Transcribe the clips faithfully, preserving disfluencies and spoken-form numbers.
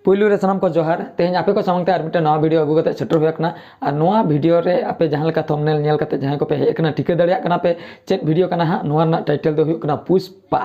ᱯᱩᱭᱞᱩ ᱨᱮ ᱥᱟᱱᱟᱢ ᱠᱚ ᱡᱚᱦᱟᱨ᱾ ᱛᱮᱦᱮᱧ ᱟᱯᱮ ᱠᱚ ᱥᱟᱢᱟᱝ ᱛᱮ ᱟᱨ ᱢᱤᱫᱴᱮᱱ ᱱᱟᱣᱟ ᱵᱷᱤᱰᱤᱭᱳ ᱟᱹᱜᱩ ᱠᱟᱛᱮ ᱥᱮᱴᱮᱨ ᱦᱩᱭ ᱟᱠᱟᱱᱟ᱾ ᱟᱨ ᱱᱚᱣᱟ ᱵᱷᱤᱰᱤᱭᱳ ᱨᱮ ᱟᱯᱮ ᱡᱟᱦᱟᱸ ᱞᱮᱠᱟ ᱛᱷᱟᱢᱵᱱᱮᱞ ᱧᱮᱞ ᱠᱟᱛᱮ ᱡᱟᱦᱟᱸᱭ ᱠᱚᱯᱮ ᱦᱮᱡ ᱟᱠᱟᱱᱟ, ᱴᱷᱤᱠᱟᱹ ᱫᱟᱲᱮᱭᱟᱜ ᱠᱟᱱᱟ ᱯᱮ ᱪᱮᱫ ᱵᱷᱤᱰᱤᱭᱳ ᱠᱟᱱᱟ ᱦᱟᱸᱜ᱾ ᱱᱚᱣᱟ ᱨᱮᱱᱟᱜ ᱴᱟᱭᱴᱮᱞ ᱫᱚ ᱦᱩᱭᱩᱜ ᱠᱟᱱᱟ ᱯᱩᱥᱯᱟ᱾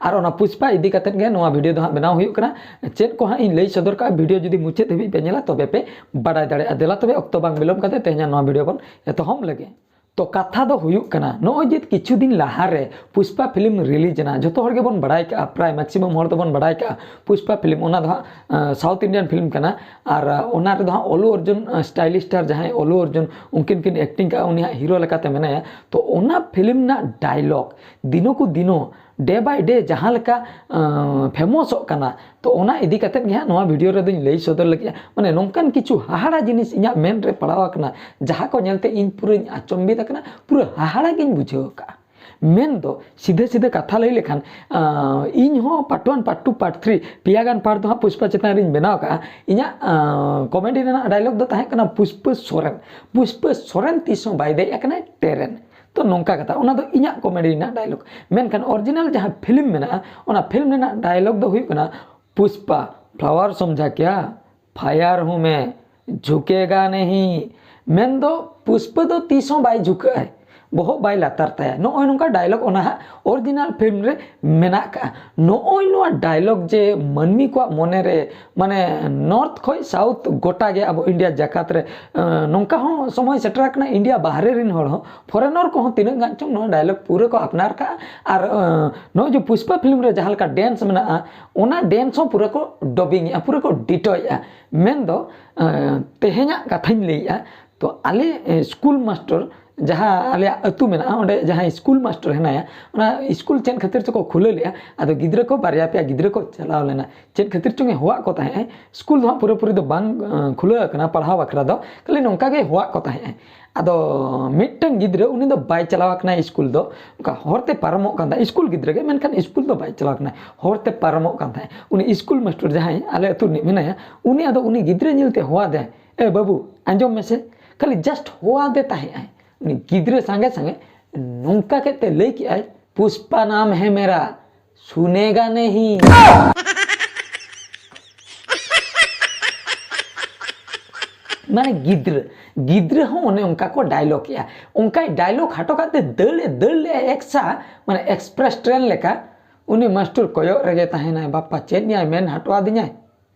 ᱟᱨ ᱚᱱᱟ ᱯᱩᱥᱯᱟ ᱤᱫᱤ ᱠᱟᱛᱮ ᱜᱮ ᱱᱚᱣᱟ ᱵᱷᱤᱰᱤᱭᱳ ᱫᱚ ᱦᱟᱸᱜ ᱵᱮᱱᱟᱣ ᱦᱩᱭᱩᱜ ᱠᱟᱱᱟ᱾ ᱪᱮᱫ ᱠᱚ ᱦᱟᱸᱜ ᱤᱧ ᱞᱟᱹᱭ ᱥᱚᱫᱚᱨ ᱠᱟᱜᱼᱟ, ᱵᱷᱤᱰᱤᱭᱳ ᱡᱩᱫᱤ ᱢᱩᱪᱟᱹᱫ ᱫᱷᱟᱹᱵᱤᱡ ᱯᱮ ᱧᱮᱞᱟ, ᱛᱚᱵᱮ ᱯᱮ ᱵᱟᱰᱟᱭ ᱫᱟᱲᱮᱭᱟᱜᱼᱟ᱾ ᱫᱮᱞᱟ ᱛᱚᱵᱮ, ᱚᱠᱛᱚ ᱵᱟᱝ ᱵᱤᱞᱚᱢ ᱠᱟᱛᱮ ᱛᱮᱦᱮᱧᱟᱜ ᱱᱚᱣᱟ ᱵᱷᱤᱰᱤᱭᱳ ᱵᱚᱱ ᱮᱛᱚᱦᱚᱵ ᱞᱮᱜᱮ᱾ ᱛᱚ, ᱠᱟᱛᱷᱟ ᱫᱚ ᱦᱩᱭᱩᱜ ᱠᱟᱱᱟ, ᱱᱚᱜᱼᱚᱭ ᱡᱮ ᱠᱤᱪᱷᱩ ᱫᱤᱱ ᱞᱟᱦᱟᱨᱮ ᱯᱩᱥᱯᱟ ᱯᱷᱤᱞᱢ ᱨᱤᱞᱤᱡᱽ ᱮᱱᱟ, ᱡᱚᱛᱚ ᱦᱚᱲ ᱜᱮᱵᱚᱱ ᱵᱟᱲᱟᱭ ᱠᱟᱜᱼᱟ, ᱯᱨᱟᱭ ᱢᱮᱠᱥᱤᱢᱟᱢ ᱦᱚᱲ ᱫᱚᱵᱚᱱ ᱵᱟᱲᱟᱭ ᱠᱟᱜᱼᱟ ᱯᱩᱥᱯᱟ ᱯᱷᱤᱞᱢ᱾ ᱚᱱᱟ ᱫᱚ ᱦᱟᱸᱜ, ᱟᱸ, ᱥᱟᱣᱩᱛᱷ ᱤᱱᱰᱤᱭᱟᱱ ᱯᱷᱤᱞᱢ ᱠᱟᱱᱟ᱾ ᱟᱨ, ᱟᱸ, ᱚᱱᱟ ᱨᱮᱫᱚ ᱦᱟᱸᱜ ᱚᱞᱩ ᱚᱨᱡᱩᱱ, ᱟᱸ, ᱥᱴᱟᱭᱞᱤᱥᱴ ᱥᱴᱟᱨ ᱡᱟᱦᱟᱸᱭ ᱚᱞᱩ ᱚᱨᱡᱩᱱ, ᱩᱱᱠᱤᱱ ᱠᱤᱱ ᱮᱠᱴᱤᱝ ᱠᱟᱜᱼᱟ, ᱩᱱᱤ ᱦᱟᱸᱜ ᱦᱤᱨᱳ ᱞᱮᱠᱟᱛᱮ ᱢᱮᱱᱟᱭᱟ᱾ ᱛᱚ, ᱚᱱᱟ ᱯᱷᱤᱞᱢ ᱨᱮᱱᱟᱜ ᱰᱟᱭᱞᱚᱜᱽ ᱫᱤᱱᱚ ᱠᱚ ᱫᱤᱱᱚ, ᱰᱮ ᱵᱟᱭ ᱰᱮ ᱡᱟᱦᱟᱸ ᱞᱮᱠᱟ, ᱟᱸ, ᱯᱷᱮᱢᱚᱥᱚᱜ ᱠᱟᱱᱟ, ᱛᱚ, ᱚᱱᱟ ᱤᱫᱤ ᱠᱟᱛᱮᱫ ᱜᱮ ᱦᱟᱸᱜ ᱱᱚᱣᱟ ᱵᱷᱤᱰᱤᱭᱳ ᱨᱮᱫᱚᱧ ᱞᱟᱹᱭ ᱥᱚᱫᱚᱨ ᱞᱟᱹᱜᱤᱫᱼᱟ᱾ ᱢᱟᱱᱮ, ᱱᱚᱝᱠᱟᱱ ᱠᱤᱪᱷᱩ ᱦᱟᱦᱟᱲᱟ ᱡᱤᱱᱤᱥ ᱤᱧᱟᱹᱜ ᱢᱮᱱ ᱨᱮ ᱯᱟᱲᱟᱣ ᱟᱠᱟᱱᱟ, ᱡᱟᱦᱟᱸ ᱠᱚ ᱧᱮᱞᱛᱮ ᱤᱧ ᱯᱩᱨᱟᱹᱧ ᱟᱪᱚᱢᱵᱤᱛ ᱟᱠᱟᱱᱟ, ᱯᱩᱨᱟᱹ ᱦᱟᱦᱟᱲᱟ ᱜᱤᱧ ᱵᱩᱡᱷᱟᱹᱣ ᱟᱠᱟᱫᱼᱟ᱾ ᱢᱮᱱ ᱫᱚ, ᱥᱤᱫᱷᱟᱹ ᱥᱤᱫᱷᱟᱹ ᱠᱟᱛᱷᱟ ᱞᱟᱹᱭ ᱞᱮᱠᱷᱟᱱ, ᱟᱸ, ᱤᱧ ᱦᱚᱸ part one, part two, part three, ᱯᱮᱭᱟ ᱜᱟᱱ ᱯᱟᱨᱴ ᱫᱚ ᱦᱟᱸᱜ ᱯᱩᱥᱯᱟ ᱪᱮᱛᱟᱱ ᱨᱤᱧ ᱵᱮᱱᱟᱣ ᱟᱠᱟᱫᱼᱟ᱾ ᱤᱧᱟᱹᱜ, ᱟᱸ, ᱠᱚᱢᱮᱰᱤ ᱨᱮᱱᱟᱜ ᱰᱟᱭᱞᱚᱜᱽ ᱫᱚ ᱛᱟᱦᱮᱸ ᱠᱟᱱᱟ, "ᱯᱩᱥᱯᱟᱹ ᱥᱚᱨᱮᱱ, ᱯᱩᱥᱯᱟᱹ ᱥᱚᱨᱮᱱ ᱛᱤᱥ ᱦᱚᱸ ᱵᱟᱭ ᱫᱮᱡ ᱟᱠᱟᱱᱟ ᱴᱨᱮᱱ᱾" ᱛᱚ, ᱱᱚᱝᱠᱟ ᱠᱟᱛᱷᱟ, ᱚᱱᱟ ᱫᱚ ᱤᱧᱟᱹᱜ ᱠᱚᱢᱮᱰᱤ ᱨᱮᱱᱟᱜ ᱰᱟᱭᱞᱚᱜᱽ᱾ ᱢᱮᱱᱠᱷᱟᱱ ᱚᱨᱤᱡᱤᱱᱟᱞ ᱡᱟᱦᱟᱸ ᱯᱷᱤᱞᱢ ᱢᱮᱱᱟᱜᱼᱟ, ᱚᱱᱟ ᱯᱷᱤᱞᱢ ᱨᱮᱱᱟᱜ ᱰᱟᱭᱞᱚᱜᱽ ᱫᱚ ᱦᱩᱭᱩᱜ ᱠᱟᱱᱟ, "ᱯᱩᱥᱯᱟ, flower ᱥᱚᱢᱡᱷᱟ ᱠᱮᱭᱟ, fire ᱦᱩᱸ ᱢᱮ, ᱡᱷᱩᱠᱮᱜᱟ ᱱᱮᱦᱤ᱾" ᱢᱮᱱᱫᱚ ᱯᱩᱥᱯᱟᱹ ᱫᱚ ᱛᱤᱥ ᱦᱚᱸ ᱵᱟᱭ ᱡᱷᱩᱠᱟᱹᱜ ᱟᱭ, ᱵᱚᱦᱚᱜ ᱵᱟᱭ ᱞᱟᱛᱟᱨ ᱛᱟᱭᱟ᱾ ᱱᱚᱜᱼᱚᱭ ᱱᱚᱝᱠᱟ ᱰᱟᱭᱞᱚᱜᱽ ᱚᱱᱟ ᱦᱟᱸᱜ ᱚᱨᱤᱡᱤᱱᱟᱞ ᱯᱷᱤᱞᱢ ᱨᱮ ᱢᱮᱱᱟᱜ ᱠᱟᱜᱼᱟ᱾ ᱱᱚᱜᱼᱚᱭ ᱱᱚᱣᱟ ᱰᱟᱭᱞᱚᱜᱽ ᱡᱮ ᱢᱟᱹᱱᱢᱤ ᱠᱚᱣᱟᱜ ᱢᱚᱱᱮ ᱨᱮ, ᱢᱟᱱᱮ, ᱱᱚᱨᱛᱷ ᱠᱷᱚᱡ ᱥᱟᱣᱩᱛᱷ ᱜᱚᱴᱟ ᱜᱮ ᱟᱵᱚ ᱤᱱᱰᱤᱭᱟ ᱡᱟᱠᱟᱛ ᱨᱮ, ᱟᱸ, ᱱᱚᱝᱠᱟ ᱦᱚᱸ ᱥᱚᱢᱚᱭ ᱥᱮᱴᱮᱨ ᱟᱠᱟᱱᱟ, ᱤᱱᱰᱤᱭᱟ ᱵᱟᱦᱨᱮ ᱨᱮᱱ ᱦᱚᱲ ᱦᱚᱸ, ᱯᱷᱚᱨᱮᱱᱚᱨ ᱠᱚᱦᱚᱸ ᱛᱤᱱᱟᱹᱜ ᱜᱟᱱ ᱪᱚᱝ ᱱᱚᱣᱟ ᱰᱟᱭᱞᱚᱜᱽ ᱯᱩᱨᱟᱹ ᱠᱚ ᱟᱯᱱᱟᱨ ᱠᱟᱜᱼᱟ᱾ ᱟᱨ, ᱟᱸ, ᱱᱚᱜᱼᱚᱭ ᱡᱮ ᱯᱩᱥᱯᱟ ᱯᱷᱤᱞᱢ ᱨᱮ ᱡᱟᱦᱟᱸ ᱞᱮᱠᱟ ᱰᱮᱱᱥ ᱢᱮᱱᱟᱜᱼᱟ, ᱚᱱᱟ ᱰᱮᱱᱥ ᱦᱚᱸ ᱯᱩᱨᱟᱹ ᱠᱚ ᱰᱚᱵᱤᱝ ᱮᱜᱼᱟ, ᱯᱩᱨᱟᱹ ᱠᱚ ᱰᱤᱴᱚᱭᱮᱜᱼᱟ᱾ ᱢᱮᱱᱫᱚ, ᱟᱸ, ᱛᱮᱦᱮᱧᱟᱜ ᱠᱟᱛᱷᱟᱧ ᱞᱟᱹᱭᱮᱜᱼᱟ, ᱛᱚ, ᱟᱞᱮ, ᱮ, ᱥᱠᱩᱞ ᱢᱟᱥᱴᱚᱨ, ᱡᱟᱦᱟᱸ ᱟᱞᱮᱭᱟᱜ ᱟᱹᱛᱩ ᱢᱮᱱᱟᱜᱼᱟ, ᱚᱸᱰᱮ ᱡᱟᱦᱟᱸᱭ ᱥᱠᱩᱞ ᱢᱟᱥᱴᱚᱨ ᱦᱮᱱᱟᱭᱟ, ᱚᱱᱟ ᱥᱠᱩᱞ ᱪᱮᱫ ᱠᱷᱟᱹᱛᱤᱨ ᱪᱚᱠᱚ ᱠᱷᱩᱞᱟᱹᱣ ᱞᱮᱜᱼᱟ᱾ ᱟᱫᱚ ᱜᱤᱫᱽᱨᱟᱹ ᱠᱚ ᱵᱟᱨᱭᱟ ᱯᱮᱭᱟ ᱜᱤᱫᱽᱨᱟᱹ ᱠᱚ ᱪᱟᱞᱟᱣ ᱞᱮᱱᱟ᱾ ᱪᱮᱫ ᱠᱷᱟᱹᱛᱤᱨ ᱪᱚᱝ ᱮ ᱦᱚᱦᱚᱣᱟᱜ ᱠᱚ ᱛᱟᱦᱮᱸᱜ ᱟᱭ᱾ ᱥᱠᱩᱞ ᱫᱚ ᱦᱟᱸᱜ ᱯᱩᱨᱟᱹᱯᱩᱨᱤ ᱫᱚ ᱵᱟᱝ, ᱮ, ᱠᱷᱩᱞᱟᱹᱣ ᱟᱠᱟᱱᱟ ᱯᱟᱲᱦᱟᱣ ᱵᱟᱠᱷᱨᱟ ᱫᱚ, ᱠᱷᱟᱹᱞᱤ ᱱᱚᱝᱠᱟ ᱜᱮ ᱦᱚᱦᱚᱣᱟᱜ ᱠᱚ ᱛᱟᱦᱮᱸᱜ ᱟᱭ᱾ ᱟᱫᱚ ᱢᱤᱫᱴᱟᱝ ᱜᱤᱫᱽᱨᱟᱹ, ᱩᱱᱤ ᱫᱚ ᱵᱟᱭ ᱪᱟᱞᱟᱣ ᱟᱠᱟᱱᱟ ᱥᱠᱩᱞ ᱫᱚ, ᱚᱱᱠᱟ ᱦᱚᱨᱛᱮ ᱯᱟᱨᱚᱢᱚᱜ ᱠᱟᱱ ᱛᱟᱦᱮᱸᱜ, ᱥᱠᱩᱞ ᱜᱤᱫᱽᱨᱟᱹ ᱜᱮ, ᱢᱮᱱᱠᱷᱟᱱ ᱥᱠᱩᱞ ᱫᱚ ᱵᱟᱭ ᱪᱟᱞᱟᱣ ᱟᱠᱟᱱᱟ, ᱦᱚᱨᱛᱮ ᱯᱟᱨᱚᱢᱚᱜ ᱠᱟᱱ ᱛᱟᱦᱮᱸᱜ᱾ ᱩᱱᱤ ᱥᱠᱩᱞ ᱢᱟᱥᱴᱚᱨ ᱡᱟᱦᱟᱸᱭ ᱟᱞᱮ ᱟᱹᱛᱩ ᱨᱤᱱᱤᱡ ᱢᱮᱱᱟᱭᱟ, ᱩᱱᱤ ᱟᱫᱚ ᱩᱱᱤ ᱜᱤᱫᱽᱨᱟᱹ ᱧᱮᱞᱛᱮ ᱦᱚᱦᱚᱣᱟᱫᱮᱭᱟᱭ, "ᱮ ᱵᱟᱹᱵᱩ, ᱟᱸᱡᱚᱢ ᱢᱮᱥᱮ", ᱠᱷᱟᱹᱞᱤ just ᱦᱚᱦᱚᱣᱟᱫᱮ ᱛᱟᱦᱮᱸᱜ ᱟᱭ᱾ ᱩᱱᱤ ᱜᱤᱫᱽᱨᱟᱹ ᱥᱟᱸᱜᱮ ᱥᱟᱸᱜᱮ ᱱᱚᱝᱠᱟ ᱠᱟᱛᱮ ᱞᱟᱹᱭ ᱠᱮᱜᱼᱟᱭ, "ᱯᱩᱥᱯᱟ ᱱᱟᱢ ᱦᱮ ᱢᱮᱨᱟ, ᱥᱩᱱᱮᱜᱟ ᱱᱮᱦᱤ᱾" ᱢᱟᱱᱮ ᱜᱤᱫᱽᱨᱟᱹ, ᱜᱤᱫᱽᱨᱟᱹ ᱦᱚᱸ ᱚᱱᱮ ᱚᱱᱠᱟ ᱠᱚ ᱰᱟᱭᱞᱚᱜ ᱮᱜᱼᱟ᱾ ᱚᱱᱠᱟᱭ ᱰᱟᱭᱞᱚᱜ ᱦᱚᱴᱚ ᱠᱟᱜ ᱛᱮ ᱫᱟᱹᱲ ᱮ ᱫᱟᱹᱲ ᱞᱮᱜᱼᱟ ᱮᱠᱥᱟ, ᱢᱟᱱᱮ ᱮᱠᱥᱯᱨᱮᱥ ᱴᱨᱮᱱ ᱞᱮᱠᱟ᱾ ᱩᱱᱤ ᱢᱟᱥᱴᱩᱨ ᱠᱚᱭᱚᱜ ᱨᱮᱜᱮ ᱛᱟᱦᱮᱱᱟᱭ, ᱵᱟᱯᱟ ᱪᱮᱫ ᱭᱟᱭ ᱢᱮᱱ ᱦᱚᱴᱚ ᱟᱫᱤᱧᱟᱭ᱾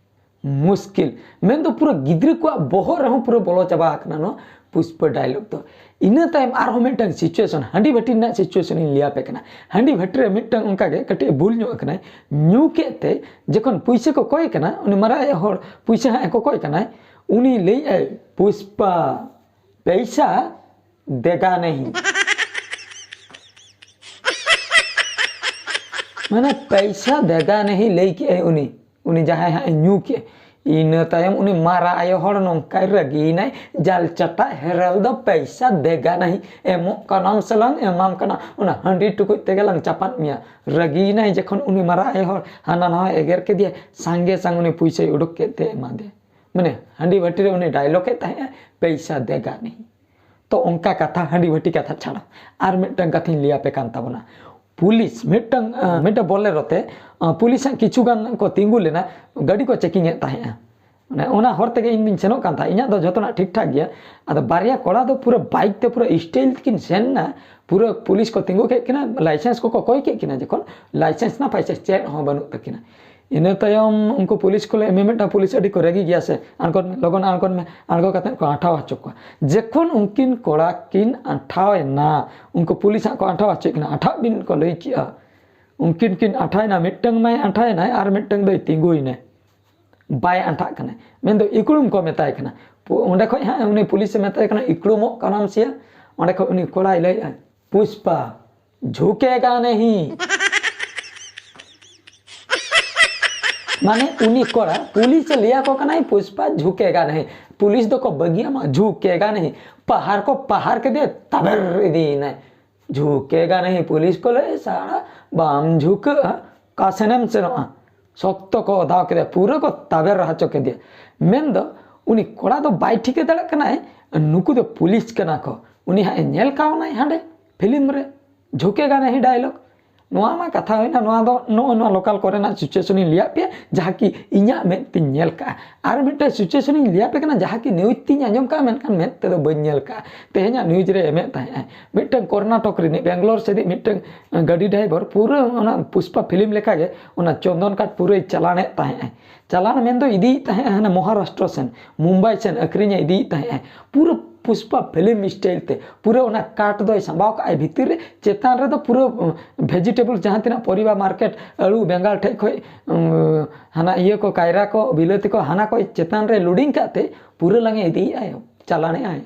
ᱢᱩᱥᱠᱤᱞ ᱢᱮᱱᱫᱚ ᱯᱩᱨᱟᱹ ᱜᱤᱫᱽᱨᱟᱹ ᱠᱚᱣᱟᱜ ᱵᱚᱦᱚᱜ ᱨᱮᱦᱚᱸ ᱯᱩᱨᱟᱹ ᱵᱚᱞᱚ ᱪᱟᱵᱟ ᱟᱠᱟᱱᱟ ᱱᱚᱣᱟ ᱯᱩᱥᱯᱟ ᱰᱟᱭᱞᱚᱜ ᱫᱚ᱾ ᱤᱱᱟᱹ ᱛᱟᱭᱚᱢ ᱟᱨᱦᱚᱸ ᱢᱤᱫᱴᱟᱝ ᱥᱤᱪᱩᱭᱮᱥᱚᱱ, ᱦᱟᱺᱰᱤ ᱵᱷᱟᱹᱴᱤ ᱨᱮᱱᱟᱜ ᱥᱤᱪᱩᱭᱮᱥᱚᱱ ᱤᱧ ᱞᱟᱹᱭ ᱟᱯᱮ ᱠᱟᱱᱟ᱾ ᱦᱟᱺᱰᱤ ᱵᱷᱟᱹᱴᱤ ᱨᱮ ᱢᱤᱫᱴᱟᱝ ᱚᱱᱠᱟᱜᱮ ᱠᱟᱹᱴᱤᱡ ᱵᱷᱩᱞ ᱧᱚᱜ ᱟᱠᱟᱱᱟᱭ᱾ ᱧᱩ ᱠᱮᱫ ᱛᱮ ᱡᱚᱠᱷᱚᱱ ᱯᱩᱭᱥᱟᱹ ᱠᱚ ᱠᱚᱭ ᱠᱟᱱᱟ, ᱩᱱᱤ ᱢᱟᱨᱟᱜ ᱟᱭᱳ ᱦᱚᱲ ᱯᱩᱭᱥᱟᱹ ᱦᱟᱸᱜ ᱮ ᱠᱚᱠᱚᱭ ᱠᱟᱱᱟᱭ, ᱩᱱᱤ ᱞᱟᱹᱭᱮᱫᱼᱟᱭ, "ᱯᱩᱥᱯᱟ, ᱯᱮᱭᱥᱟ ᱫᱮᱜᱟ ᱱᱟᱦᱤ᱾" ᱢᱟᱱᱮ ᱯᱮᱭᱥᱟ ᱫᱮᱜᱟ ᱱᱟᱦᱤ ᱞᱟᱹᱭ ᱠᱮᱜᱼᱟᱭ ᱩᱱᱤ, ᱩᱱᱤ ᱡᱟᱦᱟᱸᱭ ᱦᱟᱸᱜ ᱮ ᱧᱩ ᱠᱮᱜᱼᱟ᱾ ᱤᱱᱟᱹ ᱛᱟᱭᱚᱢ ᱩᱱᱤ ᱢᱟᱨᱟ ᱟᱭᱳ ᱦᱚᱲ ᱱᱚᱝᱠᱟᱭ ᱨᱟᱹᱜᱤᱭᱮᱱᱟᱭ, "ᱡᱟᱞ ᱪᱟᱴᱟ ᱦᱮᱨᱮᱞ ᱫᱚ ᱯᱮᱭᱥᱟ ᱫᱮᱜᱟ ᱱᱟᱦᱤ, ᱮᱢᱚᱜ ᱠᱟᱱᱟᱢ ᱥᱮ ᱞᱟᱝ ᱮᱢᱟᱢ ᱠᱟᱱᱟ, ᱚᱱᱟ ᱦᱟᱺᱰᱤ ᱴᱩᱠᱩᱡ ᱛᱮᱜᱮ ᱞᱟᱝ ᱪᱟᱯᱟᱫ ᱢᱮᱭᱟ᱾" ᱨᱟᱹᱜᱤᱭᱮᱱᱟᱭ ᱡᱚᱠᱷᱚᱱ ᱩᱱᱤ ᱢᱟᱨᱟ ᱟᱭᱳ ᱦᱚᱲ ᱦᱟᱱᱟ ᱱᱟᱣᱟ ᱮᱜᱮᱨ ᱠᱮᱫᱮᱭᱟᱭ, ᱥᱟᱸᱜᱮ ᱥᱟᱝ ᱩᱱᱤ ᱯᱩᱭᱥᱟᱹᱭ ᱩᱰᱩᱠ ᱠᱮᱫ ᱛᱮ ᱮᱢᱟ ᱫᱮᱭᱟ᱾ ᱢᱟᱱᱮ ᱦᱟᱺᱰᱤ ᱵᱷᱟᱹᱴᱤ ᱨᱮ ᱩᱱᱤ ᱰᱟᱭᱞᱚᱜ ᱮᱫ ᱛᱟᱦᱮᱸᱜᱼᱟ, "ᱯᱮᱭᱥᱟ ᱫᱮᱜᱟ ᱱᱟᱦᱤ᱾" ᱛᱚ ᱚᱱᱠᱟ ᱠᱟᱛᱷᱟ, ᱦᱟᱺᱰᱤ ᱵᱷᱟᱹᱴᱤ ᱠᱟᱛᱷᱟ ᱪᱷᱟᱲᱟ ᱟᱨ ᱢᱤᱫᱴᱟᱝ ᱠᱟᱛᱷᱟᱧ ᱞᱟᱹᱭ ᱟᱯᱮ ᱠᱟᱱ ᱛᱟᱵᱚᱱᱟ᱾ ᱯᱩᱞᱤᱥ ᱢᱤᱫᱴᱟᱝ, ᱟᱸ, ᱢᱤᱫᱴᱟᱝ ᱵᱚᱞᱮᱨᱳ ᱛᱮ, ᱟᱸ, ᱯᱩᱞᱤᱥ ᱦᱟᱸᱜ ᱠᱤᱪᱷᱩ ᱜᱟᱱ ᱠᱚ ᱛᱤᱸᱜᱩ ᱞᱮᱱᱟ, ᱜᱟᱹᱰᱤ ᱠᱚ ᱪᱮᱠᱤᱝ ᱮᱫ ᱛᱟᱦᱮᱸᱜᱼᱟ᱾ ᱢᱟᱱᱮ ᱚᱱᱟ ᱦᱚᱨ ᱛᱮᱜᱮ ᱤᱧ ᱫᱩᱧ ᱥᱮᱱᱚᱜ ᱠᱟᱱ ᱛᱟᱦᱮᱸᱫ, ᱤᱧᱟᱹᱜ ᱫᱚ ᱡᱚᱛᱚᱱᱟᱜ ᱴᱷᱤᱠ ᱴᱷᱟᱠ ᱜᱮᱭᱟ᱾ ᱟᱫᱚ ᱵᱟᱨᱭᱟ ᱠᱚᱲᱟ ᱫᱚ ᱯᱩᱨᱟᱹ ᱵᱟᱭᱤᱠ ᱛᱮ ᱯᱩᱨᱟᱹ ᱥᱴᱟᱭᱤᱞ ᱛᱮᱠᱤᱱ ᱥᱮᱱ ᱮᱱᱟ, ᱯᱩᱨᱟᱹ ᱯᱩᱞᱤᱥ ᱠᱚ ᱛᱤᱸᱜᱩ ᱠᱮᱫ ᱠᱤᱱᱟ, ᱞᱟᱭᱥᱮᱱᱥ ᱠᱚᱠᱚ ᱠᱚᱭ ᱠᱮᱫ ᱠᱤᱱᱟ, ᱡᱚᱠᱷᱚᱱ ᱞᱟᱭᱥᱮᱱᱥ ᱨᱮᱱᱟᱜ ᱯᱚᱭᱥᱟ ᱪᱮᱫ ᱦᱚᱸ ᱵᱟᱹᱱᱩᱜ ᱛᱟᱹᱠᱤᱱᱟ᱾ ᱤᱱᱟᱹ ᱛᱟᱭᱚᱢ ᱩᱱᱠᱩ ᱯᱩᱞᱤᱥ ᱠᱚ ᱞᱟᱹᱭ, ᱢᱤᱢᱤᱫᱴᱟᱝ ᱯᱩᱞᱤᱥ ᱟᱹᱰᱤ ᱠᱚ ᱨᱟᱹᱜᱤ ᱜᱮᱭᱟ ᱥᱮ, "ᱟᱬᱜᱚᱱ ᱢᱮ, ᱞᱚᱜᱚᱱ ᱟᱬᱜᱚᱱ ᱢᱮ, ᱟᱬᱜᱚ ᱠᱟᱛᱮ ᱠᱚ ᱟᱸᱴᱷᱟᱣ ᱦᱚᱪᱚ ᱠᱚᱣᱟ᱾" ᱡᱚᱠᱷᱚᱱ ᱩᱱᱠᱤᱱ ᱠᱚᱲᱟ ᱠᱤᱱ ᱟᱸᱴᱷᱟᱣ ᱮᱱᱟ, ᱩᱱᱠᱩ ᱯᱩᱞᱤᱥ ᱦᱟᱸᱜ ᱠᱚ ᱟᱸᱴᱷᱟᱣ ᱦᱚᱪᱚᱭᱮᱫ ᱠᱤᱱᱟ, "ᱟᱸᱴᱷᱟᱜ ᱵᱤᱱ" ᱠᱚ ᱞᱟᱹᱭ ᱠᱮᱜᱼᱟ᱾ ᱩᱱᱠᱤᱱ ᱠᱤᱱ ᱟᱸᱴᱷᱟᱭᱮᱱᱟ, ᱢᱤᱫᱴᱟᱝ ᱢᱟᱭ ᱟᱸᱴᱷᱟᱭᱮᱱᱟᱭ ᱟᱨ ᱢᱤᱫᱴᱟᱝ ᱫᱚᱭ ᱛᱤᱸᱜᱩᱭᱮᱱᱟᱭ, ᱵᱟᱭ ᱟᱸᱴᱷᱟᱜ ᱠᱟᱱᱟᱭ, ᱢᱮᱱᱫᱚ ᱤᱠᱲᱩᱢ ᱠᱚ ᱢᱮᱛᱟᱭ ᱠᱟᱱᱟ᱾ ᱯᱩ-, ᱚᱸᱰᱮ ᱠᱷᱚᱡ ᱦᱟᱸᱜ ᱩᱱᱤ ᱯᱩᱞᱤᱥᱮ ᱢᱮᱛᱟᱭ ᱠᱟᱱᱟ, "ᱤᱠᱲᱩᱢᱚᱜ ᱠᱟᱱᱟᱢ ᱥᱮᱭᱟ?" ᱚᱸᱰᱮ ᱠᱷᱚᱡ ᱩᱱᱤ ᱠᱚᱲᱟᱭ ᱞᱟᱹᱭᱮᱫᱼᱟ, "ᱯᱩᱥᱯᱟ, ᱡᱷᱩᱠᱮᱜᱟ ᱱᱟᱦᱤ᱾" ᱢᱟᱱᱮ ᱩᱱᱤ ᱠᱚᱲᱟ ᱯᱩᱞᱤᱥ ᱮ ᱞᱟᱹᱭ ᱟᱠᱚ ᱠᱟᱱᱟᱭ, "ᱯᱩᱥᱯᱟ, ᱡᱷᱩᱠᱮᱜᱟ ᱱᱟᱦᱤ᱾" ᱯᱩᱞᱤᱥ ᱫᱚᱠᱚ ᱵᱟᱹᱜᱤᱭᱟᱢᱟ, "ᱡᱷᱩᱠᱮᱜᱟ ᱱᱟᱦᱤ᱾" ᱯᱟᱦᱟᱨ ᱠᱚ ᱯᱟᱦᱟᱨ ᱠᱮᱫᱮ, ᱛᱟᱵᱮᱨ ᱤᱫᱤᱭᱮᱱᱟᱭ᱾ "ᱡᱷᱩᱠᱮᱜᱟ ᱱᱟᱦᱤ", ᱯᱩᱞᱤᱥ ᱠᱚ ᱞᱟᱹᱭ, "ᱥᱟᱲᱟ, ᱵᱟᱢ ᱡᱷᱩᱠᱟᱹᱜᱼᱟ, ᱚᱠᱟ ᱥᱮᱱᱮᱢ ᱥᱮᱱᱚᱜᱼᱟ? ᱥᱚᱠᱛᱚ ᱠᱚ ᱚᱫᱟᱣ ᱠᱮᱫᱮᱭᱟ, ᱯᱩᱨᱟᱹ ᱠᱚ ᱛᱟᱵᱮᱨ ᱦᱚᱪᱚ ᱠᱮᱫᱮᱭᱟ᱾" ᱢᱮᱱᱫᱚ ᱩᱱᱤ ᱠᱚᱲᱟ ᱫᱚ ᱵᱟᱭ ᱴᱷᱤᱠᱟᱹ ᱫᱟᱲᱮᱭᱟᱜ ᱠᱟᱱᱟᱭ, ᱱᱩᱠᱩ ᱫᱚ ᱯᱩᱞᱤᱥ ᱠᱟᱱᱟ ᱠᱚ᱾ ᱩᱱᱤ ᱦᱟᱸᱜ ᱮ ᱧᱮᱞ ᱠᱟᱣᱱᱟᱭ ᱦᱟᱸᱰᱮ ᱯᱷᱤᱞᱢ ᱨᱮ, ᱡᱷᱩᱠᱮᱜᱟ ᱱᱟᱦᱤ ᱰᱟᱭᱞᱚᱜ᱾ ᱱᱚᱣᱟ ᱢᱟ ᱠᱟᱛᱷᱟ ᱦᱩᱭᱱᱟ, ᱱᱚᱣᱟ ᱫᱚ ᱱᱚᱜᱼᱚ ᱱᱚᱣᱟ ᱞᱳᱠᱟᱞ ᱠᱚᱨᱮᱱᱟᱜ ᱥᱤᱪᱩᱭᱮᱥᱚᱱ ᱤᱧ ᱞᱟᱹᱭᱟᱫ ᱯᱮᱭᱟ, ᱡᱟᱦᱟᱸ ᱠᱤ ᱤᱧᱟᱹᱜ ᱢᱮᱫ ᱛᱤᱧ ᱧᱮᱞ ᱠᱟᱜᱼᱟ᱾ ᱟᱨ ᱢᱤᱫᱴᱮᱱ ᱥᱤᱪᱩᱭᱮᱥᱚᱱ ᱤᱧ ᱞᱟᱹᱭᱟᱯᱮ ᱠᱟᱱᱟ, ᱡᱟᱦᱟᱸ ᱠᱤ ᱱᱤᱭᱩᱡᱽ ᱛᱤᱧ ᱟᱸᱡᱚᱢ ᱠᱟᱜᱼᱟ, ᱢᱮᱱᱠᱷᱟᱱ ᱢᱮᱫ ᱛᱮᱫᱚ ᱵᱟᱹᱧ ᱧᱮᱞ ᱠᱟᱜᱼᱟ᱾ ᱛᱮᱦᱮᱧᱟᱜ ᱱᱤᱭᱩᱡᱽ ᱨᱮ ᱮᱢᱮᱫ ᱛᱟᱦᱮᱸᱜᱼᱟᱭ, ᱢᱤᱫᱴᱟᱝ ᱠᱚᱨᱱᱟᱴᱚᱠ ᱨᱤᱱᱤᱡ ᱵᱮᱝᱜᱟᱞᱳᱨ ᱥᱮᱫᱤᱡ ᱢᱤᱫᱴᱟᱝ ᱜᱟᱹᱰᱤ ᱰᱨᱟᱭᱵᱷᱟᱨ ᱯᱩᱨᱟᱹ ᱚᱱᱟ ᱯᱩᱥᱯᱟ ᱯᱷᱤᱞᱢ ᱞᱮᱠᱟᱜᱮ ᱚᱱᱟ ᱪᱚᱱᱫᱚᱱ ᱠᱟᱴ ᱯᱩᱨᱟᱹᱭ ᱪᱟᱞᱟᱱᱮᱫ ᱛᱟᱦᱮᱸᱜᱼᱟᱭ᱾ ᱪᱟᱞᱟᱱ ᱢᱮᱱᱫᱚ ᱤᱫᱤᱭᱮᱫ ᱛᱟᱦᱮᱸᱜᱼᱟ ᱦᱟᱱᱮ ᱢᱚᱦᱟᱨᱟᱥᱴᱨᱚ ᱥᱮᱱ, ᱢᱩᱢᱵᱟᱭ ᱥᱮᱱ ᱟᱹᱠᱷᱨᱤᱧᱮ ᱤᱫᱤᱭᱮᱫ ᱛᱟᱦᱮᱸᱜᱼᱟᱭ᱾ ᱯᱩᱨᱟᱹ ᱯᱩᱥᱯᱟ ᱯᱷᱤᱞᱢ ᱥᱴᱟᱭᱤᱞ ᱛᱮ ᱯᱩᱨᱟᱹ ᱚᱱᱟ ᱠᱟᱴ ᱫᱚᱭ ᱥᱟᱸᱵᱟᱣ ᱠᱟᱜᱼᱟᱭ ᱵᱷᱤᱛᱤᱨ ᱨᱮ, ᱪᱮᱛᱟᱱ ᱨᱮᱫᱚ ᱯᱩᱨᱟᱹ ᱵᱷᱮᱡᱤᱴᱮᱵᱚᱞ, ᱡᱟᱦᱟᱸ ᱛᱤᱱᱟᱹᱜ ᱯᱚᱨᱤᱵᱟ ᱢᱟᱨᱠᱮᱴ, ᱟᱹᱞᱩ ᱵᱮᱸᱜᱟᱲ ᱴᱷᱮᱡ ᱠᱷᱚᱡ, ᱩᱸ, ᱦᱟᱱᱟ ᱤᱭᱟᱹ ᱠᱚ, ᱠᱟᱭᱨᱟ ᱠᱚ, ᱵᱤᱞᱟᱹᱛᱤ ᱠᱚ, ᱦᱟᱱᱟ ᱠᱚ ᱪᱮᱛᱟᱱ ᱨᱮ ᱞᱳᱰᱤᱝ ᱠᱟᱜ ᱛᱮ ᱯᱩᱨᱟᱹ ᱞᱟᱝᱮ ᱤᱫᱤᱭᱮᱫᱼᱟᱭ, ᱪᱟᱞᱟᱱᱮᱫᱼᱟᱭ᱾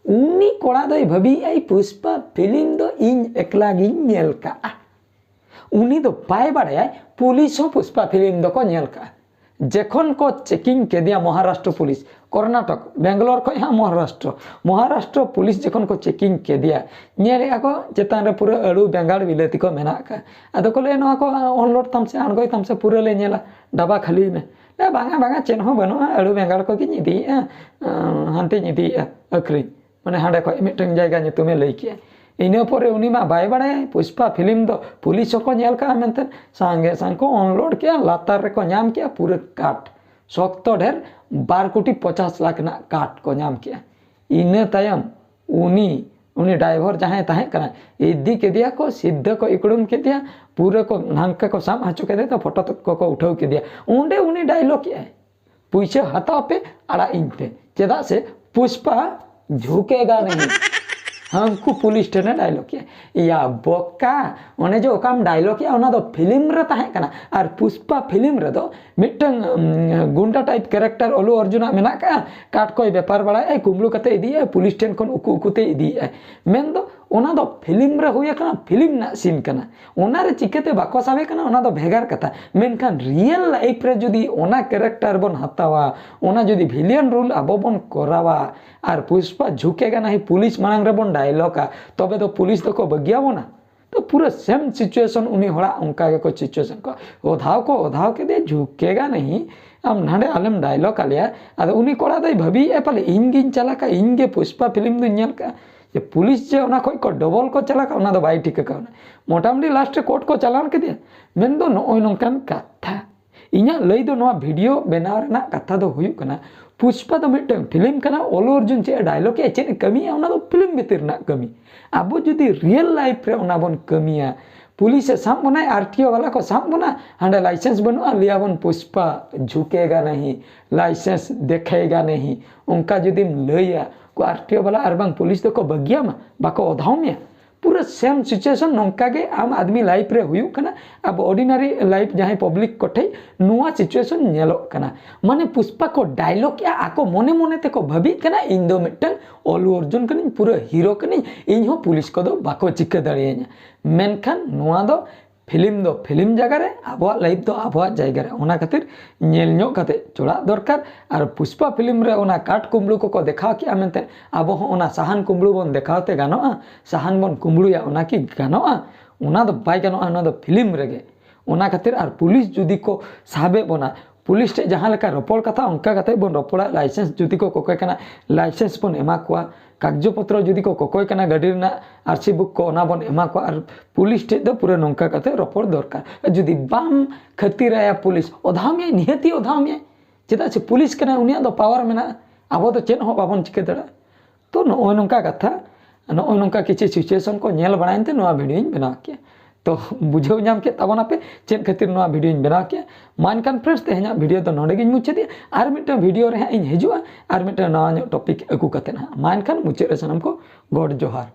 ᱩᱱᱤ ᱠᱚᱲᱟ ᱫᱚᱭ ᱵᱷᱟᱹᱵᱤᱭᱮᱫᱼᱟᱭ, ᱯᱩᱥᱯᱟ ᱯᱷᱤᱞᱢ ᱫᱚ ᱤᱧ ᱮᱠᱞᱟ ᱜᱤᱧ ᱧᱮᱞ ᱠᱟᱜᱼᱟ᱾ ᱩᱱᱤ ᱫᱚ ᱵᱟᱭ ᱵᱟᱲᱟᱭᱟ ᱯᱩᱞᱤᱥ ᱦᱚᱸ ᱯᱩᱥᱯᱟ ᱯᱷᱤᱞᱢ ᱫᱚᱠᱚ ᱧᱮᱞ ᱠᱟᱜᱼᱟ᱾ ᱡᱮᱠᱷᱚᱱ ᱠᱚ ᱪᱮᱠᱤᱝ ᱠᱮᱫᱮᱭᱟ ᱢᱚᱦᱟᱨᱟᱥᱴᱨᱚ ᱯᱩᱞᱤᱥ, ᱠᱚᱨᱱᱟᱴᱚᱠ, ᱵᱮᱝᱜᱟᱞᱳᱨ ᱠᱷᱚᱡ ᱦᱟᱸᱜ ᱢᱚᱦᱟᱨᱟᱥᱴᱨᱚ, ᱢᱚᱦᱟᱨᱟᱥᱴᱨᱚ ᱯᱩᱞᱤᱥ ᱡᱚᱠᱷᱚᱱ ᱠᱚ ᱪᱮᱠᱤᱝ ᱠᱮᱫᱮᱭᱟ, ᱧᱮᱞᱮᱫᱼᱟ ᱠᱚ ᱪᱮᱛᱟᱱ ᱨᱮ ᱯᱩᱨᱟᱹ ᱟᱹᱞᱩ, ᱵᱮᱸᱜᱟᱲ, ᱵᱤᱞᱟᱹᱛᱤ ᱠᱚ ᱢᱮᱱᱟᱜ ᱟᱠᱟᱫ᱾ ᱟᱫᱚ ᱠᱚ ᱞᱟᱹᱭᱟ, "ᱱᱚᱣᱟ ᱠᱚ ᱟᱱᱞᱳᱰ ᱛᱟᱢ ᱥᱮ, ᱟᱬᱜᱚᱭ ᱛᱟᱢ ᱥᱮ, ᱯᱩᱨᱟᱹ ᱞᱮ ᱧᱮᱞᱟ, ᱰᱟᱵᱟ ᱠᱷᱟᱹᱞᱤᱭ ᱢᱮ᱾" ᱞᱟᱹᱭᱟ, "ᱵᱟᱝᱟ, ᱵᱟᱝᱟ, ᱪᱮᱫ ᱦᱚᱸ ᱵᱟᱹᱱᱩᱜᱼᱟ, ᱟᱹᱞᱩ, ᱵᱮᱸᱜᱟᱲ ᱠᱚᱜᱮᱧ ᱤᱫᱤᱭᱮᱫᱼᱟ, ᱟᱸ, ᱦᱟᱱᱛᱮᱧ ᱤᱫᱤᱭᱮᱫᱼᱟ ᱟᱹᱠᱷᱨᱤᱧ, ᱢᱟᱱᱮ ᱦᱟᱸᱰᱮ ᱠᱷᱚᱡ ᱢᱤᱫᱴᱟᱝ ᱡᱟᱭᱜᱟ ᱧᱩᱛᱩᱢᱮ ᱞᱟᱹᱭ ᱠᱮᱜᱼᱟ᱾" ᱤᱱᱟᱹ ᱯᱚᱨᱮ ᱩᱱᱤ ᱢᱟ ᱵᱟᱭ ᱵᱟᱲᱟᱭᱟ ᱯᱩᱥᱯᱟ ᱯᱷᱤᱞᱢ ᱫᱚ ᱯᱩᱞᱤᱥ ᱦᱚᱸᱠᱚ ᱧᱮᱞ ᱠᱟᱜᱼᱟ ᱢᱮᱱᱛᱮ, ᱥᱟᱸᱜᱮ ᱥᱟᱝ ᱠᱚ ᱟᱱᱞᱳᱰ ᱠᱮᱜᱼᱟ, ᱞᱟᱛᱟᱨ ᱨᱮᱠᱚ ᱧᱟᱢ ᱠᱮᱜᱼᱟ ᱯᱩᱨᱟᱹ ᱠᱟᱴ, ᱥᱚᱠᱛᱚ ᱰᱷᱮᱨ ᱵᱟᱨ ᱠᱳᱴᱤ ᱯᱚᱪᱟᱥ ᱞᱟᱠᱷ ᱨᱮᱱᱟᱜ ᱠᱟᱴ ᱠᱚ ᱧᱟᱢ ᱠᱮᱜᱼᱟ᱾ ᱤᱱᱟᱹ ᱛᱟᱭᱚᱢ ᱩᱱᱤ, ᱩᱱᱤ ᱰᱨᱟᱭᱵᱷᱟᱨ ᱡᱟᱦᱟᱸᱭ ᱛᱟᱦᱮᱸ ᱠᱟᱱᱟ, ᱤᱫᱤ ᱠᱮᱫᱮᱭᱟ ᱠᱚ, ᱥᱤᱫᱷᱟᱹ ᱠᱚ ᱤᱠᱲᱩᱢ ᱠᱮᱫᱮᱭᱟ, ᱯᱩᱨᱟᱹ ᱠᱚ ᱱᱟᱝᱠᱟ ᱠᱚ ᱥᱟᱵ ᱦᱚᱪᱚ ᱠᱮᱫᱮᱭᱟ, ᱛᱚ ᱯᱷᱳᱴᱳ ᱠᱚᱠᱚ ᱩᱴᱷᱟᱹᱣ ᱠᱮᱫᱮᱭᱟ᱾ ᱚᱸᱰᱮ ᱩᱱᱤ ᱰᱟᱭᱞᱚᱜ ᱮᱜᱼᱟᱭ, "ᱯᱩᱭᱥᱟᱹ ᱦᱟᱛᱟᱣ ᱯᱮ, ᱟᱲᱟᱜ ᱤᱧ ᱯᱮ, ᱪᱮᱫᱟᱜ ᱥᱮ ᱯᱩᱥᱯᱟ ᱡᱷᱩᱠᱮᱜᱟ ᱱᱟᱦᱤ, ᱦᱟᱝᱠᱩ ᱯᱩᱞᱤᱥ ᱴᱷᱮᱱᱮ ᱰᱟᱭᱞᱚᱜ ᱮᱜᱼᱟ᱾" ᱮᱭᱟ ᱵᱚᱠᱟ, ᱚᱱᱮ ᱡᱮ ᱚᱠᱟᱢ ᱰᱟᱭᱞᱚᱜ ᱮᱜᱼᱟ, ᱚᱱᱟ ᱫᱚ ᱯᱷᱤᱞᱢ ᱨᱮ ᱛᱟᱦᱮᱸ ᱠᱟᱱᱟ᱾ ᱟᱨ ᱯᱩᱥᱯᱟ ᱯᱷᱤᱞᱢ ᱨᱮᱫᱚ ᱢᱤᱫᱴᱟᱝ, ᱩᱢ, ᱜᱩᱱᱰᱟ ᱴᱟᱭᱤᱯ ᱠᱮᱨᱮᱠᱴᱟᱨ ᱟᱞᱩ ᱚᱨᱡᱩᱱᱟᱜ ᱢᱮᱱᱟᱜ ᱠᱟᱜᱼᱟ, ᱠᱟᱴ ᱠᱚᱭ ᱵᱮᱯᱟᱨ ᱵᱟᱲᱟᱭᱮᱫᱼᱟᱭ, ᱠᱩᱢᱵᱽᱲᱩ ᱠᱟᱛᱮ ᱤᱫᱤᱭᱮᱫᱼᱟᱭ, ᱯᱩᱞᱤᱥ ᱴᱷᱮᱱ ᱠᱷᱚᱱ ᱩᱠᱩ ᱩᱠᱩᱛᱮ ᱤᱫᱤᱭᱮᱫᱼᱟᱭ᱾ ᱢᱮᱱᱫᱚ ᱚᱱᱟ ᱫᱚ ᱯᱷᱤᱞᱢ ᱨᱮ ᱦᱩᱭ ᱟᱠᱟᱱᱟ, ᱯᱷᱤᱞᱢ ᱨᱮᱱᱟᱜ ᱥᱤᱱ ᱠᱟᱱᱟ᱾ ᱚᱱᱟ ᱨᱮ ᱪᱤᱠᱟᱹᱛᱮ ᱵᱟᱠᱚ ᱥᱟᱵᱮ ᱠᱟᱱᱟ, ᱚᱱᱟ ᱫᱚ ᱵᱷᱮᱜᱟᱨ ᱠᱟᱛᱷᱟ᱾ ᱢᱮᱱᱠᱷᱟᱱ ᱨᱤᱭᱮᱞ ᱞᱟᱭᱤᱯᱷ ᱨᱮ ᱡᱩᱫᱤ ᱚᱱᱟ ᱠᱮᱨᱮᱠᱴᱟᱨ ᱵᱚᱱ ᱦᱟᱛᱟᱣᱟ, ᱚᱱᱟ ᱡᱩᱫᱤ ᱵᱷᱤᱞᱤᱭᱟᱱ ᱨᱳᱞ ᱟᱵᱚ ᱵᱚᱱ ᱠᱚᱨᱟᱣᱟ, ᱟᱨ ᱯᱩᱥᱯᱟ ᱡᱷᱩᱠᱮᱜᱟ ᱱᱟᱦᱤ ᱯᱩᱞᱤᱥ ᱢᱟᱲᱟᱝ ᱨᱮᱵᱚᱱ ᱰᱟᱭᱞᱚᱜᱟ, ᱛᱚᱵᱮ ᱫᱚ ᱯᱩᱞᱤᱥ ᱫᱚᱠᱚ ᱵᱟᱹᱜᱤᱭᱟᱵᱚᱱᱟ? ᱛᱚ ᱯᱩᱨᱟᱹ ᱥᱮᱢ ᱥᱤᱪᱩᱭᱮᱥᱚᱱ ᱩᱱᱤ ᱦᱚᱲᱟᱜ ᱚᱱᱠᱟ ᱜᱮᱠᱚ ᱥᱤᱪᱩᱭᱮᱥᱚᱱ ᱠᱚ, ᱚᱫᱷᱟᱣ ᱠᱚ ᱚᱫᱷᱟᱣ ᱠᱮᱫᱮ, ᱡᱷᱩᱠᱮᱜᱟ ᱱᱟᱦᱤ, ᱟᱢ ᱱᱟᱰᱮ ᱟᱞᱮᱢ ᱰᱟᱭᱞᱚᱜ ᱟᱞᱮᱭᱟ᱾ ᱟᱫᱚ ᱩᱱᱤ ᱠᱚᱲᱟ ᱫᱚᱭ ᱵᱷᱟᱹᱵᱤᱭᱮᱫᱼᱟ, "ᱯᱟᱞᱮ ᱤᱧ ᱜᱤᱧ ᱪᱟᱞᱟᱜᱼᱟ, ᱤᱧ ᱜᱮ ᱯᱩᱥᱯᱟ ᱯᱷᱤᱞᱢ ᱫᱚᱧ ᱧᱮᱞ ᱠᱟᱜᱼᱟ, ᱡᱮ ᱯᱩᱞᱤᱥ ᱡᱮ ᱚᱱᱟ ᱠᱷᱚᱡ ᱠᱚ ᱰᱚᱵᱚᱞ ᱠᱚ ᱪᱟᱞᱟᱜᱼᱟ, ᱚᱱᱟ ᱫᱚ ᱵᱟᱭ ᱴᱷᱤᱠᱟᱹ ᱠᱟᱣᱱᱟ᱾ ᱢᱚᱴᱟᱢᱩᱴᱤ ᱞᱟᱥᱴ ᱨᱮ ᱠᱳᱨᱴ ᱠᱚ ᱪᱟᱞᱟᱣ ᱠᱮᱫᱮᱭᱟ᱾ ᱢᱮᱱᱫᱚ ᱱᱚᱜᱼᱚᱭ ᱱᱚᱝᱠᱟᱱ ᱠᱟᱛᱷᱟ᱾ ᱤᱧᱟᱹᱜ ᱞᱟᱹᱭ ᱫᱚ ᱱᱚᱣᱟ ᱵᱷᱤᱰᱤᱭᱳ ᱵᱮᱱᱟᱣ ᱨᱮᱱᱟᱜ ᱠᱟᱛᱷᱟ ᱫᱚ ᱦᱩᱭᱩᱜ ᱠᱟᱱᱟ, ᱯᱩᱥᱯᱟ ᱫᱚ ᱢᱤᱫᱴᱟᱝ ᱯᱷᱤᱞᱢ ᱠᱟᱱᱟ᱾ ᱚᱞᱩ ᱚᱨᱡᱩᱱ ᱪᱮᱫ ᱮ ᱰᱟᱭᱞᱚᱜ ᱮ, ᱪᱮᱫ ᱮ ᱠᱟᱹᱢᱤᱭᱟ, ᱚᱱᱟ ᱫᱚ ᱯᱷᱤᱞᱢ ᱵᱷᱤᱛᱤᱨ ᱨᱮᱱᱟᱜ ᱠᱟᱹᱢᱤ᱾ ᱟᱵᱚ ᱡᱩᱫᱤ ᱨᱤᱭᱮᱞ ᱞᱟᱭᱤᱯᱷ ᱨᱮ ᱚᱱᱟ ᱵᱚᱱ ᱠᱟᱹᱢᱤᱭᱟ, ᱯᱩᱞᱤᱥ ᱮ ᱥᱟᱵ ᱵᱚᱱᱟᱭ, ᱟᱨ ᱴᱤ ᱳ ᱵᱟᱞᱟ ᱠᱚ ᱥᱟᱵ ᱵᱚᱱᱟ, ᱦᱟᱸᱰᱮ ᱞᱟᱭᱥᱮᱱᱥ ᱵᱟᱹᱱᱩᱜᱼᱟ, ᱞᱟᱹᱭᱟᱵᱚᱱ ᱯᱩᱥᱯᱟ ᱡᱷᱩᱠᱮᱜᱟ ᱱᱟᱦᱤ, ᱞᱟᱭᱥᱮᱱᱥ ᱫᱮᱠᱷᱮᱜᱟ ᱱᱟᱦᱤ, ᱚᱱᱠᱟ ᱡᱩᱫᱤᱢ ᱞᱟᱹᱭᱟ, ᱠᱚ ᱟᱨ ᱴᱤ ᱳ ᱵᱟᱞᱟ ᱟᱨ ᱵᱟᱝ ᱯᱩᱞᱤᱥ ᱫᱚᱠᱚ ᱵᱟᱹᱜᱤᱭᱟᱢᱟ, ᱵᱟᱠᱚ ᱚᱫᱷᱟᱣ ᱢᱮᱭᱟ᱾ ᱯᱩᱨᱟᱹ ᱥᱮᱢ ᱥᱤᱪᱩᱭᱮᱥᱚᱱ ᱱᱚᱝᱠᱟ ᱜᱮ ᱟᱢ ᱟᱫᱢᱤ ᱞᱟᱭᱤᱯᱷ ᱨᱮ ᱦᱩᱭᱩᱜ ᱠᱟᱱᱟ, ᱟᱵᱚ ᱚᱨᱰᱤᱱᱟᱨᱤ ᱞᱟᱭᱤᱯᱷ ᱡᱟᱦᱟᱸᱭ ᱯᱟᱵᱽᱞᱤᱠ ᱠᱚᱴᱷᱮᱡ ᱱᱚᱣᱟ ᱥᱤᱪᱩᱭᱮᱥᱚᱱ ᱧᱮᱞᱚᱜ ᱠᱟᱱᱟ᱾ ᱢᱟᱱᱮ ᱯᱩᱥᱯᱟ ᱠᱚ ᱰᱟᱭᱞᱚᱜ ᱮᱜᱼᱟ, ᱟᱠᱚ ᱢᱚᱱᱮ ᱢᱚᱱᱮ ᱛᱮᱠᱚ ᱵᱷᱟᱹᱵᱤᱜ ᱠᱟᱱᱟ, ᱤᱧ ᱫᱚ ᱢᱤᱫᱴᱟᱝ ᱚᱞᱩ ᱚᱨᱡᱩᱱ ᱠᱟᱹᱱᱟᱹᱧ, ᱯᱩᱨᱟᱹ ᱦᱤᱨᱳ ᱠᱟᱹᱱᱟᱹᱧ, ᱤᱧ ᱦᱚᱸ ᱯᱩᱞᱤᱥ ᱠᱚᱫᱚ ᱵᱟᱠᱚ ᱪᱤᱠᱟᱹ ᱫᱟᱲᱮᱭᱟᱹᱧᱟ᱾ ᱢᱮᱱᱠᱷᱟᱱ ᱱᱚᱣᱟ ᱫᱚ ᱯᱷᱤᱞᱢ ᱫᱚ ᱯᱷᱤᱞᱢ ᱡᱟᱭᱜᱟ ᱨᱮ, ᱟᱵᱚᱣᱟᱜ ᱞᱟᱭᱤᱯᱷ ᱫᱚ ᱟᱵᱚᱣᱟᱜ ᱡᱟᱭᱜᱟ ᱨᱮ᱾ ᱚᱱᱟ ᱠᱷᱟᱹᱛᱤᱨ ᱧᱮᱞ ᱧᱚᱜ ᱠᱟᱛᱮ ᱪᱚᱲᱟᱜ ᱫᱚᱨᱠᱟᱨ᱾ ᱟᱨ ᱯᱩᱥᱯᱟ ᱯᱷᱤᱞᱢ ᱨᱮ ᱚᱱᱟ ᱠᱟᱴ ᱠᱩᱢᱵᱽᱲᱩ ᱠᱚᱠᱚ ᱫᱮᱠᱷᱟᱣ ᱠᱮᱜᱼᱟ ᱢᱮᱱᱛᱮ ᱟᱵᱚ ᱦᱚᱸ ᱚᱱᱟ ᱥᱟᱦᱟᱱ ᱠᱩᱢᱵᱽᱲᱩ ᱵᱚᱱ ᱫᱮᱠᱷᱟᱣ ᱛᱮ ᱜᱟᱱᱚᱜᱼᱟ? ᱥᱟᱦᱟᱱ ᱵᱚᱱ ᱠᱩᱢᱵᱽᱲᱩᱭᱟ, ᱚᱱᱟ ᱠᱤ ᱜᱟᱱᱚᱜᱼᱟ? ᱚᱱᱟ ᱫᱚ ᱵᱟᱭ ᱜᱟᱱᱚᱜᱼᱟ, ᱚᱱᱟ ᱫᱚ ᱯᱷᱤᱞᱢ ᱨᱮᱜᱮ᱾ ᱚᱱᱟ ᱠᱷᱟᱹᱛᱤᱨ ᱟᱨ ᱯᱩᱞᱤᱥ ᱡᱩᱫᱤ ᱠᱚ ᱥᱟᱵᱮᱫ ᱵᱚᱱᱟ, ᱯᱩᱞᱤᱥ ᱴᱷᱮᱡ ᱡᱟᱦᱟᱸ ᱞᱮᱠᱟ ᱨᱚᱯᱚᱲ ᱠᱟᱛᱷᱟ, ᱚᱱᱠᱟ ᱠᱟᱛᱮ ᱵᱚᱱ ᱨᱚᱯᱚᱲᱟ᱾ ᱞᱟᱭᱥᱮᱱᱥ ᱡᱩᱫᱤ ᱠᱚ ᱠᱚᱠᱚᱭ ᱠᱟᱱᱟ, ᱞᱟᱭᱥᱮᱱᱥ ᱵᱚᱱ ᱮᱢᱟ ᱠᱚᱣᱟ᱾ ᱠᱟᱜᱡᱚ ᱯᱚᱛᱨᱚ ᱡᱩᱫᱤ ᱠᱚ ᱠᱚᱠᱚᱭ ᱠᱟᱱᱟ, ᱜᱟᱹᱰᱤ ᱨᱮᱱᱟᱜ ᱟᱨ ᱥᱤ ᱵᱩᱠ ᱠᱚ, ᱚᱱᱟ ᱵᱚᱱ ᱮᱢᱟ ᱠᱚᱣᱟ᱾ ᱟᱨ ᱯᱩᱞᱤᱥ ᱴᱷᱮᱡ ᱫᱚ ᱯᱩᱨᱟᱹ ᱱᱚᱝᱠᱟ ᱠᱟᱛᱮ ᱨᱚᱯᱚᱲ ᱫᱚᱨᱠᱟᱨ᱾ ᱡᱩᱫᱤ ᱵᱟᱢ ᱠᱷᱟᱹᱛᱤᱨᱟᱭᱟ ᱯᱩᱞᱤᱥ, ᱚᱫᱷᱟᱣ ᱢᱮᱭᱟᱭ, ᱱᱤᱦᱟᱹᱛᱤ ᱚᱫᱷᱟᱣ ᱢᱮᱭᱟᱭ᱾ ᱪᱮᱫᱟᱜ ᱥᱮ ᱯᱩᱞᱤᱥ ᱠᱟᱱᱟᱭ, ᱩᱱᱤᱭᱟᱜ ᱫᱚ ᱯᱟᱣᱟᱨ ᱢᱮᱱᱟᱜᱼᱟ, ᱟᱵᱚ ᱫᱚ ᱪᱮᱫ ᱦᱚᱸ ᱵᱟᱵᱚᱱ ᱪᱤᱠᱟᱹ ᱫᱟᱲᱮᱭᱟᱜᱼᱟ᱾ ᱛᱚ ᱱᱚᱜᱼᱚᱭ ᱱᱚᱝᱠᱟ ᱠᱟᱛᱷᱟ, ᱱᱚᱜᱼᱚᱭ ᱱᱚᱝᱠᱟ ᱠᱤᱪᱷᱩ ᱥᱤᱪᱩᱭᱮᱥᱚᱱ ᱠᱚ ᱧᱮᱞ ᱵᱟᱲᱟᱭᱮᱱ ᱛᱮ ᱱᱚᱣᱟ ᱵᱷᱤᱰᱤᱭᱳᱧ ᱵᱮᱱᱟᱣ ᱠᱮᱜᱼᱟ᱾ ᱛᱚ ᱵᱩᱡᱷᱟᱹᱣ ᱧᱟᱢ ᱠᱮᱫ ᱛᱟᱵᱚᱱᱟᱯᱮ ᱪᱮᱫ ᱠᱷᱟᱹᱛᱤᱨ ᱱᱚᱣᱟ ᱵᱷᱤᱰᱤᱭᱳᱧ ᱵᱮᱱᱟᱣ ᱠᱮᱜᱼᱟ᱾ ᱢᱟ ᱮᱱᱠᱷᱟᱱ ᱯᱷᱨᱮᱱᱰᱥ, ᱛᱮᱦᱮᱧᱟᱜ ᱵᱷᱤᱰᱤᱭᱳ ᱫᱚ ᱱᱚᱰᱮ ᱜᱤᱧ ᱢᱩᱪᱟᱹᱫᱮᱜᱼᱟ᱾ ᱟᱨ ᱢᱤᱫᱴᱟᱝ ᱵᱷᱤᱰᱤᱭᱳ ᱨᱮ ᱦᱟᱸᱜ ᱤᱧ ᱦᱤᱡᱩᱜᱼᱟ, ᱟᱨ ᱢᱤᱫᱴᱟᱝ ᱱᱟᱣᱟ ᱧᱚᱜ ᱴᱚᱯᱤᱠ ᱟᱹᱜᱩ ᱠᱟᱛᱮ ᱦᱟᱸᱜ᱾ ᱢᱟ ᱮᱱᱠᱷᱟᱱ ᱢᱩᱪᱟᱹᱫ ᱨᱮ ᱥᱟᱱᱟᱢ ᱠᱚ ᱜᱚᱰ ᱡᱚᱦᱟᱨ᱾